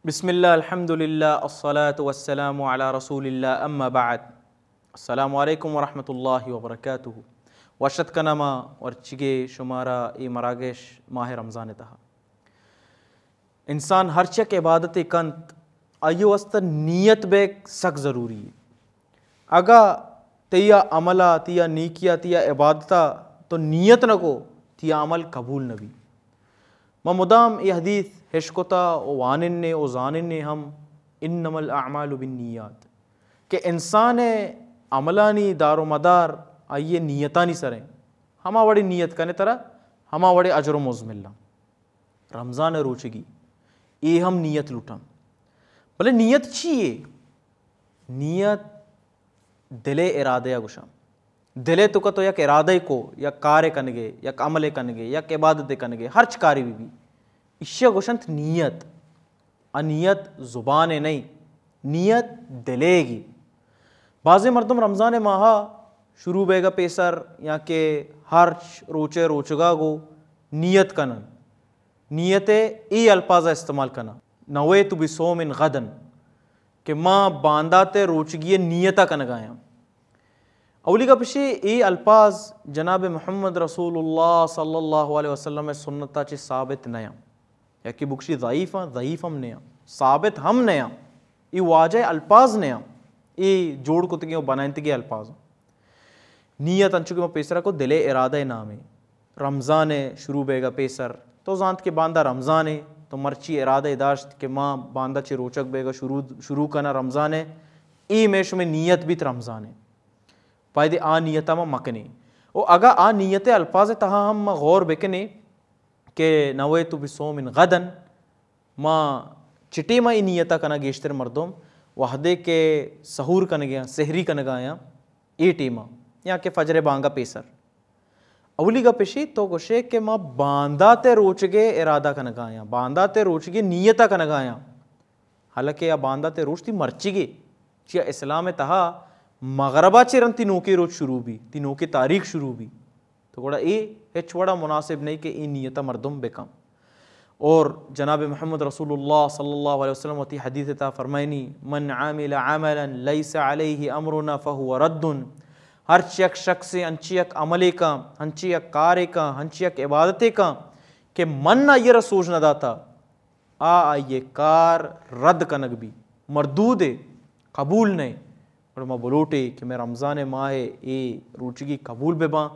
بسم اللہ، الحمدللہ، الصلاة والسلام علی رسول اللہ، اما بعد۔ السلام علیکم ورحمۃ اللہ وبرکاتہ۔ وشت کنما ورچگے شمارا اے مراگش ماہ رمضان تہا۔ انسان ہر چک عبادت کنت، آئی واسطہ نیت بیگ سک ضروری ہے۔ اگا تیا عملا، تیا نیکیا، تیا عبادتا تو نیت نہ کو، تیا عمل قبول نہ بی۔ ما مدام اے حدیث ہشکتا و واننے و زاننے ہم، انما الاعمال بالنیات، کہ انسان عملانی دار و مدار آئی نیتانی سر ہیں۔ ہما وڑے نیت کنے ترا، ہما وڑے اجر و مزد ملاں۔ رمضان روچگی، اے ہم نیت لوٹاں۔ بلے نیت چی ہے؟ نیت دل ارادہ گوشاں۔ دل تو کا تو یک ارادہ کو، یک کار کنگے، یک عمل کنگے، یک عبادت کنگے، ہرچ کاری بھی بھی، ایشی گوشنت نیت۔ ا نیت زبان نہیں، نیت دلے گی۔ بعضے مردم رمضان ماہ شروع بیگا پیسر یا کہ ہرچ روچے روچگا گو نیت کنن، نیت اے الفاظ استعمال کنن، نویت بصوم غدن، کہ ما باندات روچگی نیتا کنگایاں۔ اولی گپ اشی، اے الفاظ جناب محمد رسول اللہ صلی اللہ علیہ وسلم سنتا چی ثابت نیاں۔ یکی بکشی ضعیف ہیں، ضعیف ہم نیاں، ثابت ہم نیاں۔ اے واجہ الفاظ نیاں، اے جوڑ کتگی و بنائنتگی الفاظ۔ نیت انچو کہ ما پیسرا کو دل ارادہ نامے۔ رمضان شروع بیگا پیسر تو زانت کہ باندا رمضان، تو مرچی ارادہ داشت کہ ما باندا چہ روچگ بیگا شروع، شروع کنا رمضان، اے میں شمے نیت بیت رمضان۔ پائدے آ نیت ما مکنے۔ و اگا آ نیت الفاظ تہا ہم ما غور بکنے کہ نویت بصوم غدن، ما چٹی ما ای نیتا کنا گیشتر مردم وحدے کہ سحور کنگیاں، سحری کنگایاں، اے ٹیما یا کہ فجر بانگا پیسر۔ اولی گپ اشی تو گوشے کہ ما باندات روچگے ارادہ کنگایاں، باندات روچگے نیتا کنگایاں۔ حالانکہ یا باندات روچ تی مرچگے، چیا اسلام تہا مغربا چرن تی نوکے روچ شروع بی، تی نوکے تاریخ شروع بی۔ تو گڑا اے ہچ وڑا مناسب نہیں کہ اے نیتا مردم بکن۔ اور جناب محمد رسول اللہ صلی اللہ علیہ وسلم وتی حدیث تا فرمائنی، من عمل عملا لیس علیہ امرنا فهو رد۔ ہرچ یک شخص انچی یک عملے کا، ہنچی یک کارے کا، ہنچی یک عبادتے کا کہ من آئی را سوج نہ داتا، آ آئی کار رد کنگ بی، مردود ہے، قبول نہیں۔ گڑا ما بلوٹے کہ میں رمضان ماہ اے روچگی قبول بہ باں،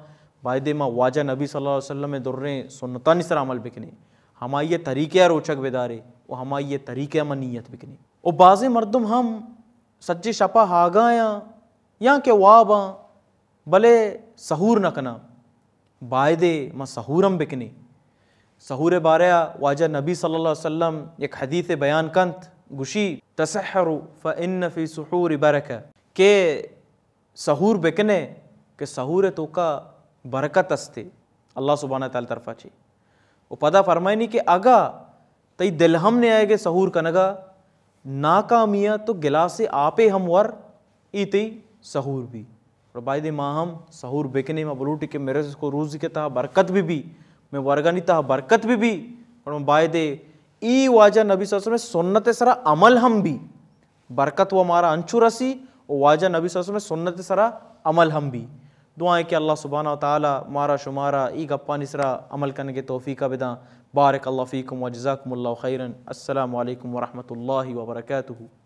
بایدے ما واجہ نبی صلی اللہ علیہ وسلم دریں سنتانی سر عمل بکنے، ہمائی طریقے روچگ بدارے و ہمائی طریقے ما نیت بکنے۔ و بعضے مردم ہم سجے شپا ہاگایاں یا کہ واباں، بلے سحور نہ کناں۔ بایدے ما سحور ہم بکنیں۔ سحور بارے واجہ نبی صلی اللہ علیہ وسلم یک حدیث بیان کنت، گوشی، تسحروا فإن في السحور بركة، کہ سحور بکنے کہ سحور توکا برکت استے اللہ سبحانہ تعالی طرفا چی۔ و پدا فرمائنی کہ اگا تئی دل ہم نے آئے گے سحور کنگا، ناکامی ء تو گلاسے آپے ہم ور، اے تئی سحور بی۔ اور بایدے ما ہم سحور بکنیں، ما بلوٹی کہ مئے رزق و روزی کے تہا برکت بہ بی، مئے ورگانی تہا برکت بہ بی۔ اور ما بایدے ای واجہ نبی صلی اللہ علیہ وسلم سنت سرا عمل ہم بی، برکت و مارا انچو رسی و واجہ نبی صلی اللہ علیہ وسلم سنت سرا عمل ہم بی۔ دعائیں کہ اللہ سبحانہ و تعالی مارا شمارا ای گپانی سرا عمل کرنے کے توفیق بداں۔ بارک اللہ فیکم و جزاکم اللہ خیرا۔ السلام علیکم ورحمۃ اللہ وبرکاتہ۔